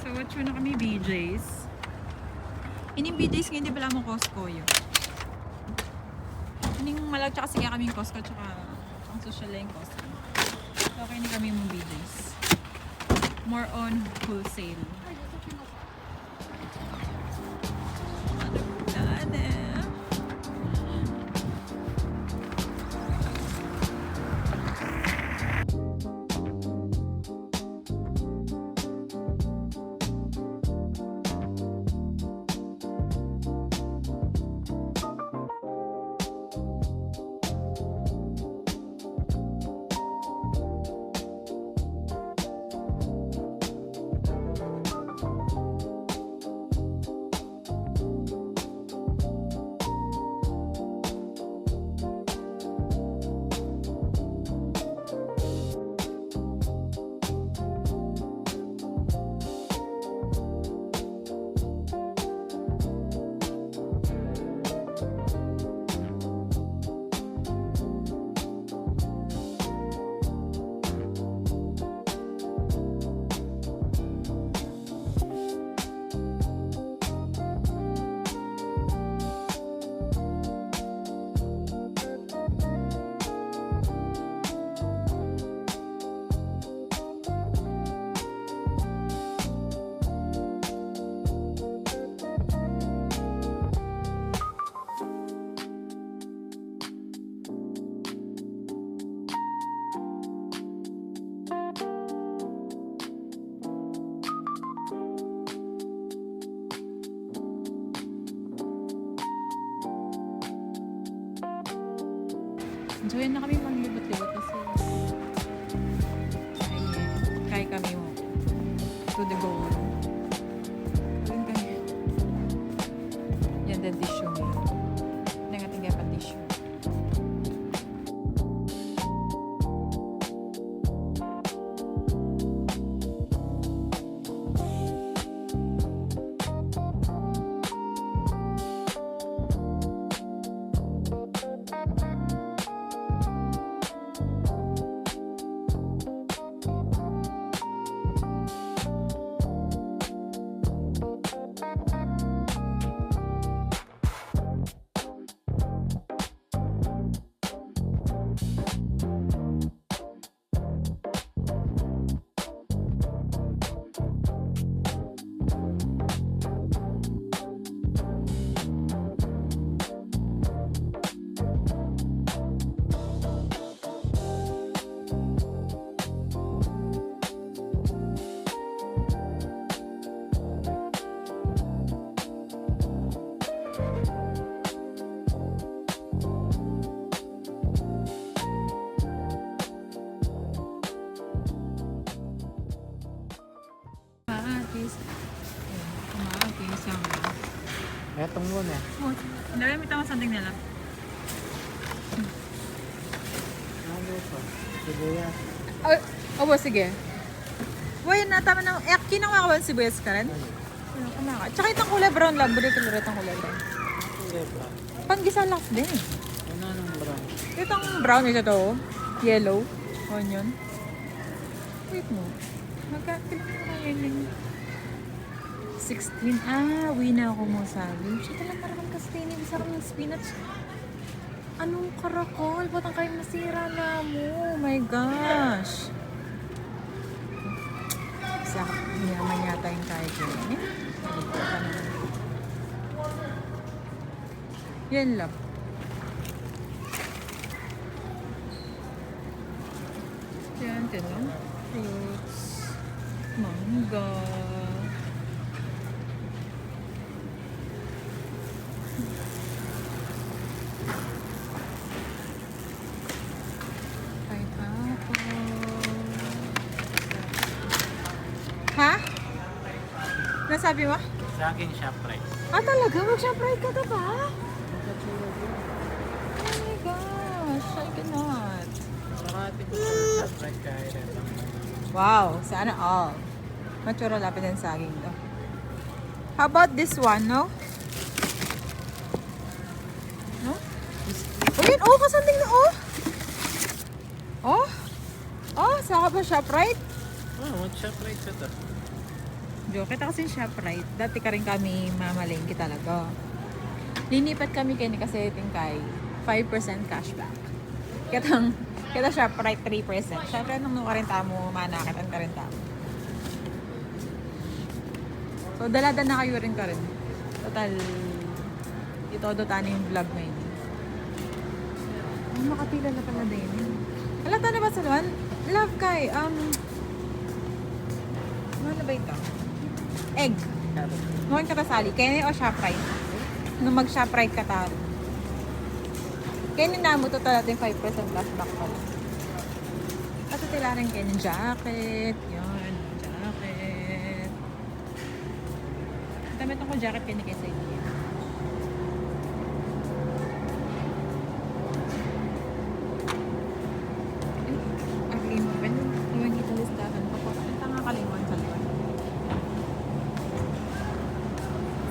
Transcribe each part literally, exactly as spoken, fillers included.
So, watch muna kami B Js. Ining B Js ngeni, di pala mu Costco yu. Ining malag tsaka sige kami Costco, tsaka pang social lang Costco. So, okay na kami mu B Js. More on wholesale. Enjoy na kami maglibot-libot kasi, ayan, kaya kami mo to the goal. Ayun kaya. Yan din tissue mo. Nangating kaya pa tissue. Maatis. Ayan, maatis ang Etong muna. Oh, dali, may tama something nila. Ano pa? Sibuyas. Oh, obo, sige. Uy, natama na. Eh, kinang makawan sibuyas ka rin? Ano? Ano ka maka-, tsaka itang kulay brown lang. Bili ko ulit ang kulay brown. Kulay brown. Panggisa lang din eh. Ano nang brown? Itang brown, ito to. Yellow. Onion. Wait mo. Magkakailan mo kaya yun? Sixteen. Ah, uwi na ako mo sabi. Siya talaga maraman kasi tayo. Sarap ng spinach. Anong karakol? Ba't ang kayo masira na mo? Oh my gosh. Sa yaman yata yung kaya dyan. Eh? Yan lang. Yan, tiyan lang. Fruits. Mangga. Pineapple. Ha? Nasabi mo? Saging Shoprite. Ah, talaga? Mag-Shoprite ka ka pa? Oh my gosh, I cannot. Saka tipid sa Shoprite kaya rin. Wow, sana all. Matsura lapit ng saging to. How about this one, no? No? Uy, oh, kasanding na, oh! Oh? Oh, sa ka ba Shoprite? Oh, mag-Shoprite ka to. Jo, keta kasi ShopRite, dati karin kami mamalengke talaga. Linipat kami keni kasi tingkay five percent cashback. Ketang, keta ShopRite three percent. Siyempre, nung nukarin tamu, manakit karin tamu. So, dala-dala na kayu rin karin. Total, ito do tani yung vlog ngayon. Ay, makapila na pala din. Wala, tana ba sa luan? Love kay, um, ano na ba ito? Egg. Mukhang ka kasali. Kaya o ShopRite. Nung mag-ShopRite ka taro. Kaya ni namu to talaga yung five percent cashback pala. At ito lang kaya yung jacket. Yun, jacket. Damit ng jacket kaya ni kay sa inyo. Akin, pwede naman kita listahan pa po. Ang tanga kalinguan sa lupa.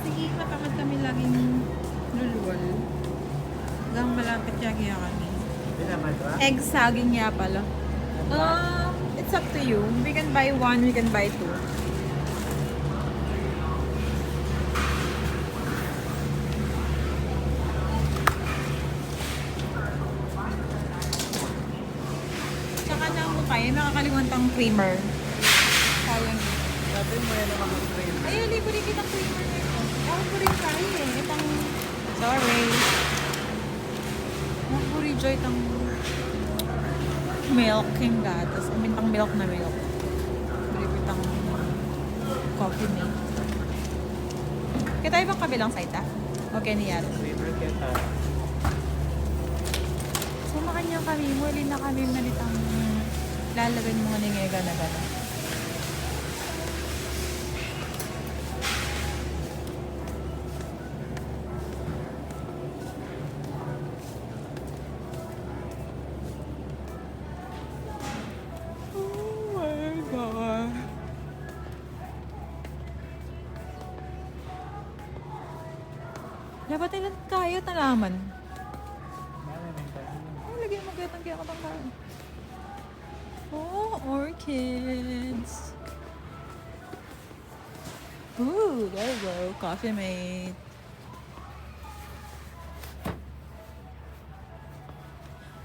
Sige, matamad kami laging luluwal. Hanggang malapit ya kaya kami. Egg saging ya pala. Um, it's up to you. We can buy one, we can buy two. Tsaka na mo kayo, nakakalimutan tang creamer. Sayang. Sabi mo yan naman ang creamer. Ay, libre kitang creamer nito. Ako po rin kayo eh. Itang, sorry. Ang buri joy tang milk, yung gatas. I mean, tang milk na milk. Buri tang Coffee Mate. Kita ibang kabilang side, ah? Okay, niyan. River kita. So, makanya kami, muli na kami malitang lalagay mo nga ni nga gana-gana. Oh my God. Dapat ilan kayo tanaman? Oh, lagi mo gatang kaya katang kayo. Oh, orchids. Ooh, there you go. Coffee Mate.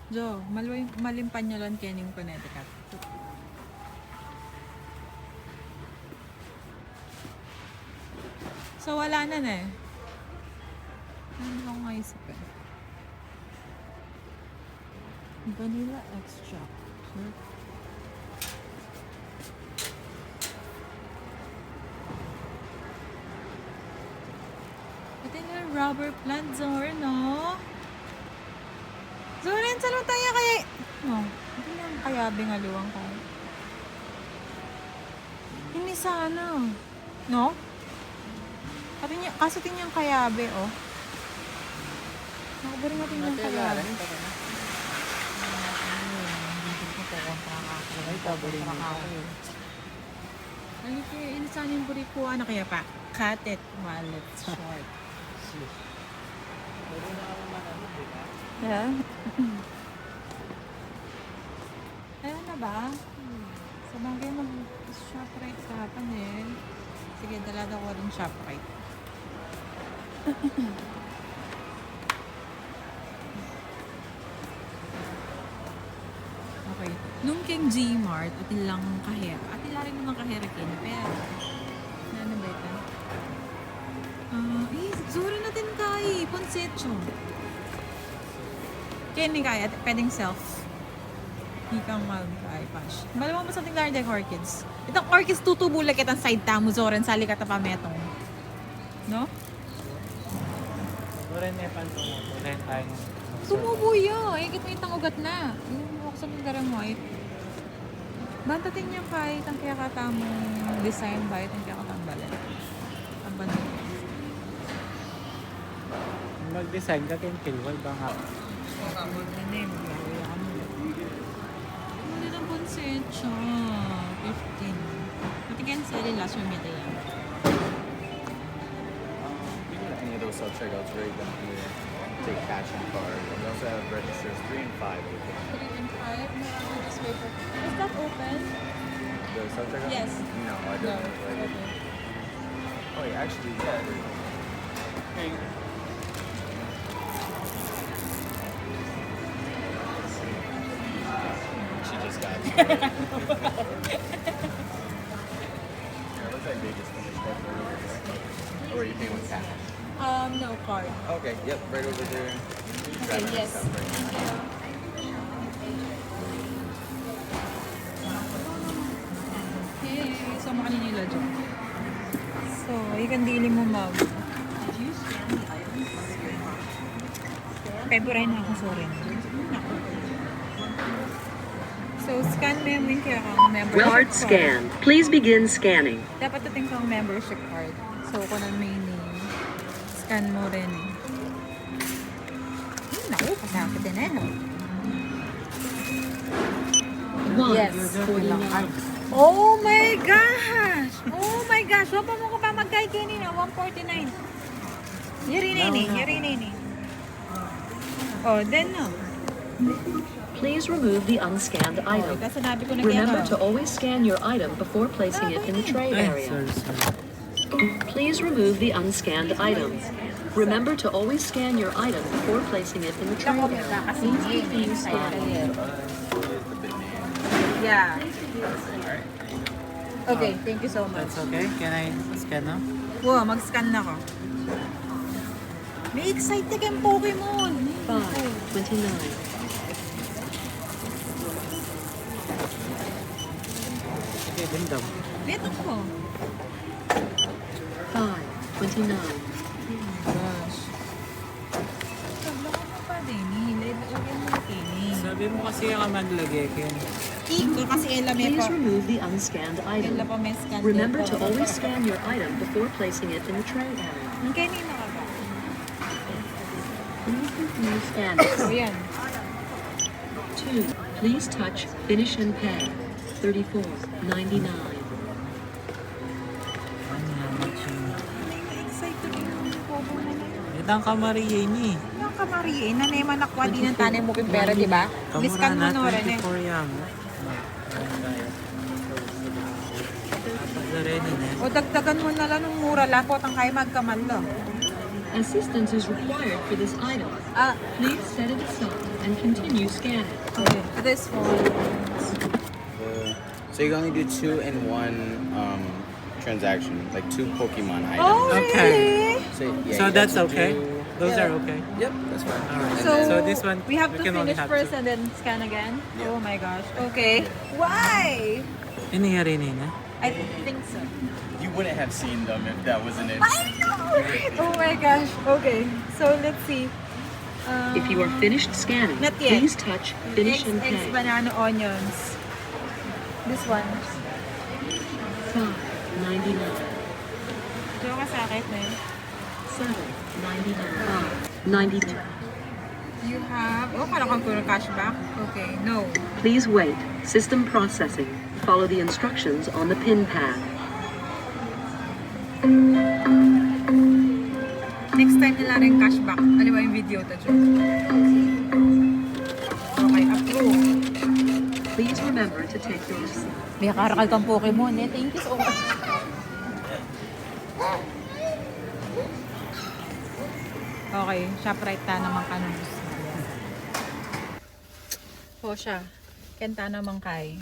Jo, malway, malimpan nyo lang kening Connecticut. So, wala na na eh. Ano ko nga isip eh? Vanilla extract. Ito yung rubber plant, Zor, no? Zorin, salutang ya kaya. No, hindi lang kayabe nga luwang kayo. Hindi sana. No? Pati niya, kaso tin yang kayabe, oh. Nakaburing natin yung kayabe. Ay, paburing mo. Ano kaya, insan yung buri ko, ano kaya pa? Cut it while it's short. Yeah. Ayan na ba? Sa bagay, mag-ShopRite ka pa, eh. Sige, dala daw ko rin ShopRite. Okay. Nung keng G-Mart, atin lang kahera. Atin lang rin naman kahera kin. Pero, ano ba ito? Ah, eh, zura natin kay Ponsecho. Kaya ni kaya, pwedeng self. Di kang mag-iPash. Malamang mo sa tingnan yung orchids. Itang orchids, tutubo lang kitang side tamu, Zoran, sali ka tapametong. No? Zoran, may pantungo. Zoran, tayo. Tumubo ya. Ay, kita yung tangugat na. Yung ako sa minggaran mo, ay. Bantatin yung kahit ang kaya katamong design ba, itong kaya katambalan. Ang bantatin. Mag-design ka, ken kilwal ba nga? Hindi na yung maglalagay kami. Ano din ang konsensya? Fifteen. Pati ken sali last year, may tayo. Any of those self checkouts where you can take cash and card. We also have registers three and five open. Three and five? No, I'll just wait for. Is that open? The self checkout? Yes. No, I don't. No. I didn't. Okay. Actually, yeah, it is. Hey. She just got it. It looks like they just finished up a little bit. Or are you paying with cash? Um, no, card. Okay, yep, right over there. Okay, yes. Thank you. Hey, so makanini la dyan. So, ikan dili mo mag. Kay buray na ako, sorry. So, scan mo yung kaya kang membership card. Card scanned. Please begin scanning. Dapat atin kang membership card. So, kung ano may name, scan mo rin eh. Hmm, naku, pasakit din eh, no? Yes. Oh my gosh! Oh my gosh! Wa pa mu ku pa magkay kanina, one forty-nine. Yari na ini, yari na ini. Oh, then no. Please remove the unscanned item. Remember to always scan your item before placing it in the tray area. Please remove the unscanned item. Remember to always scan your item before placing it in the tray area. Please continue scanning. Yeah. Okay, thank you so much. That's okay. Can I scan now? Wow, mag-scan na ako. May excite ka keng Pokemon. Five twenty-nine. Sige, bendam. Beto ko. Five twenty-nine. Oh my gosh. Sabi mo kasi yung maglagay, Ken. Ika kasi ela me pa. Please remove the unscanned item. Ela pa me scan. Remember to always scan your item before placing it in the tray area. Ang kanina ka ba? Please continue scanning. O, yan. Two, please touch finish and pay. Thirty-four ninety-nine. Ano naman siya? Excited yung bobo na na yun. Itang kamaria ini. Itang kamaria, ina naman akwa din ang tanay mu keng pera, di ba? Discount mu na rin eh. Twenty-four yan. Apat na rin eh. O, dagdagan mu na la nung mura la, potang kaya magkamal la. Assistance is required for this item. Ah. Please set it aside and continue scanning. Okay, this one. Uh, so you can only do two in one, um, transaction, like two Pokemon items. Oh, okay. Really? So, yeah, so that's okay? Those are okay? Yep, that's fine. All right. So this one, we have to finish first and then scan again? Yeah. Oh my gosh. Okay. Why? Ini yari na ini? I think so. You wouldn't have seen them if that wasn't it. I know! Oh my gosh. Okay. So let's see. If you are finished scanning, please touch finish and pay. Eggs, banana, onions. This one. Five ninety-nine. Diyan ka sa akin eh. Seven ninety-nine. Ninety-two. You have, oh, kala ko cashback. Okay, no. Please wait. System processing. Follow the instructions on the pin pad. Next time na la rin cashback. Ano ba yung video to, Joe? Okay, approve. Please remember to take your receipt. May karakal kang Pokemon eh. Thank you so much. Okay, ShopRite ta naman kanus. O siya, kenta naman kay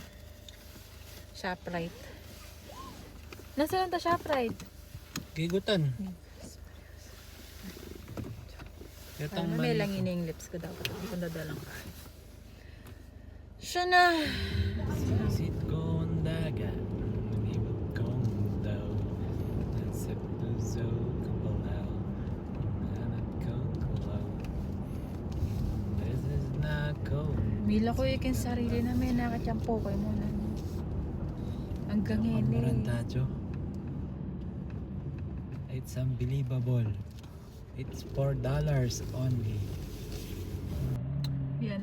ShopRite. Nasaan ta ShopRite? Gigutan. Ay, may lang ini ing lips ku dapat. Hindi ku dadalang kay. Siya na. Sisit kong dagat, manibut kong daw, nasip puso kong palaw, nanat kong kulaw. This is not cold. Mila ko ikin sarili na me nakatiyampo kay mo na. Hanggang ini. Murang tacho. It's unbelievable. It's four dollars only. Yan.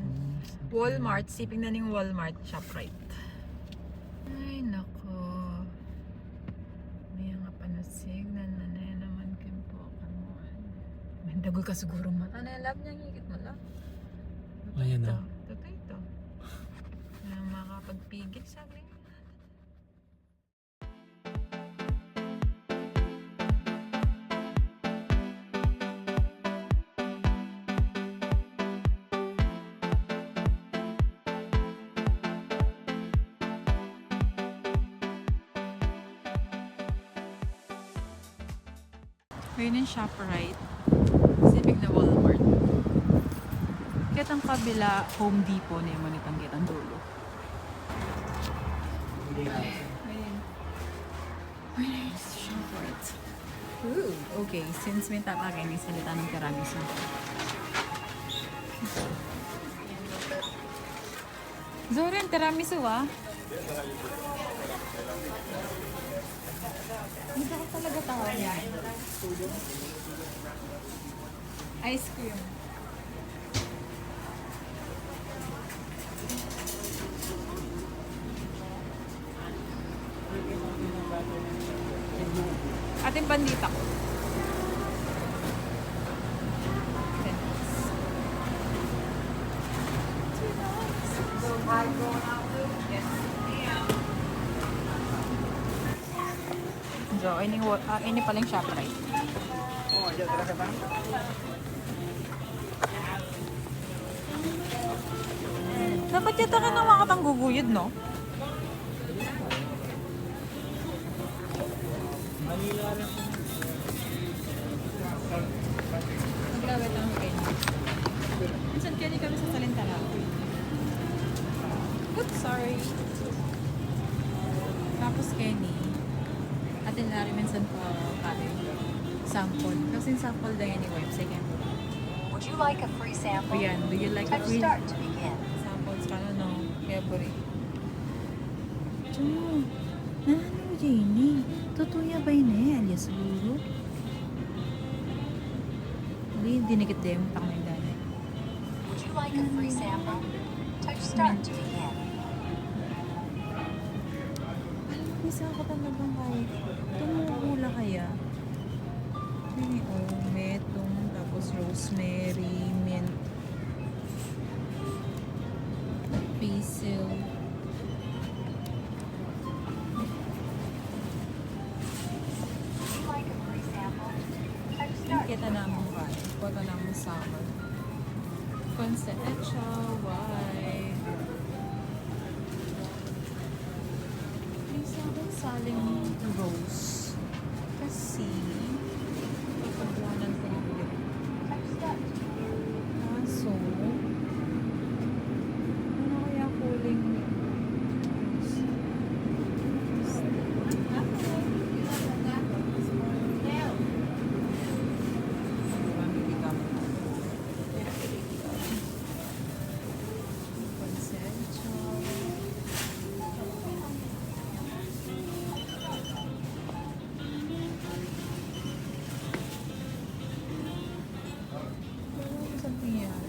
Walmart. Siping na ning Walmart, ShopRite. Ay, nako. May nga panasig na nanay naman keng Pokemon. May dagul ka siguro mata na lab niya, ngikit mo lang. Ayan na. Totoo ito. Na makapagpigil, sabi niya. Ayun yung ShopRite. Siping na Walmart. Ketang kabila, Home Depot na yung manitang ketang dulo. Ayun. Ayun, ShopRite. Ooh, okay. Since may tapa kayo, may salita ng tiramisu. Zorin, tiramisu, ah. Hindi ko talaga tao niya. Ice cream. Ating pandita ko. So, ini, wa- ah, ini pala yung ShopRite. Dapat yata ka na makatang guguyod, no? Maglawit ang Kenny. Minsan Kenny kami sa salintara. Oops, sorry. Tapos Kenny, atin na rin minsan pa kami. Sample. Kasi sample na anyway. Sige. Would you like a free sample? Ayan, do you like a Touch free start to begin. Samples ka na, no? Kaya buri. Tiyo, nanu ya ini? Tutu ya ba ini? Alias guru? Di, dinikit ya yung pangailangan. Would you like a free sample? Touch start to begin. Alam ko, isa ako talagang kahit tumubo la kaya. Ini, oh, betong, tapos rosemary, mint, basil. Kita namu ka, kita namu sa akin. Consensya, why? May sabong saling rose. Kasi, pagbuanan ko ng ulit. Kaso, ano kaya kuling rose? Consensya. Something yan.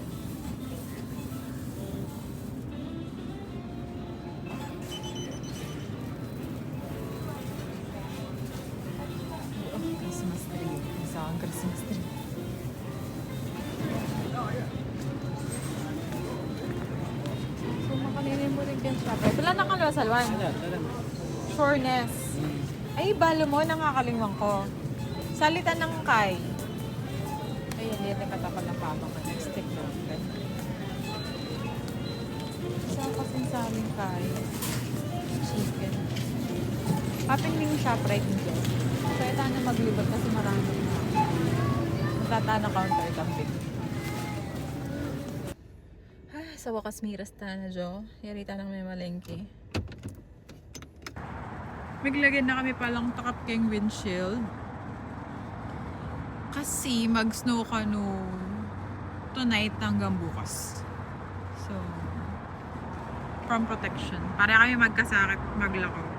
Oh, Christmas tree. Isa ang Christmas tree. So, makanini mu rin keng ShopRite. Wala na kang luwasalwan. Sureness. Ay, balo mu, nakakalingwan ku. Salita ng kay. Ay, hindi, hindi ka tapal ng papa ko. Next stick na lang. Sa kasing saling kay chicken. Kapin ning ShopRite nito. Pwede na maglibot kasi marami na. Tata na counter camping. Ah, sa wakas miras ta na, Jo. Yari ta nang memalengke. Miglagay na kami palang takap keng windshield. Kasi mag-snow kanu tonight hanggang bukas. So, from protection. Para kami magkasakit maglako.